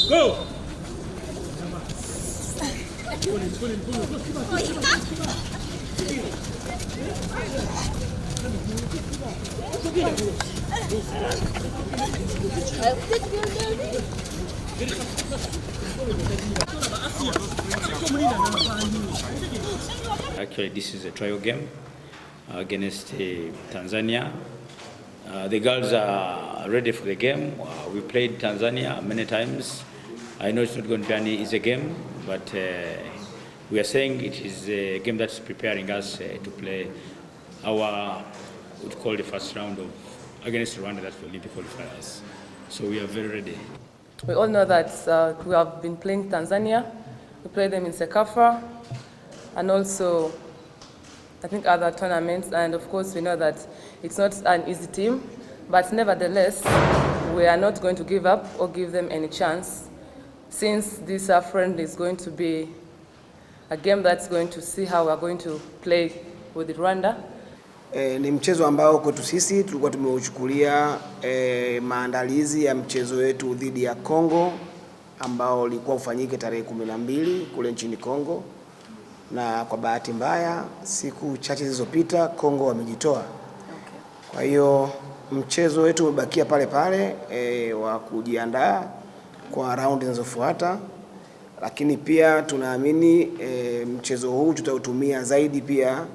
Go! Actually, this is a trial game against Tanzania. The girls are ready for the game. We played Tanzania many times. I know it's not going to be an easy game, but we are saying it is a game that's preparing us to play our, we call the first round of against Rwanda, that's the Olympic qualifiers. So we are very ready. We all know that we have been playing Tanzania. We played them in CECAFA and also I think other tournaments. And of course, we know that it's not an easy team, but nevertheless, we are not going to give up or give them any chance, since this friendly is going to be a game that's going to see how we are going to play with Rwanda. Ni mchezo ambao kwetu sisi tulikuwa tumeuchukulia maandalizi ya mchezo wetu dhidi ya Kongo ambao ulikuwa ufanyike tarehe 12 kule nchini Kongo, na kwa bahati mbaya siku chache zilizopita Kongo wamejitoa. Kwa hiyo mchezo wetu umebakia pale pale wa kujiandaa kwa raundi zinazofuata, lakini pia tunaamini mchezo huu tutautumia zaidi pia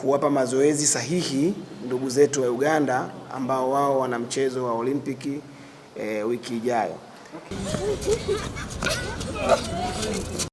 kuwapa mazoezi sahihi ndugu zetu wa Uganda ambao wao wana mchezo wa Olimpiki wiki ijayo. Okay.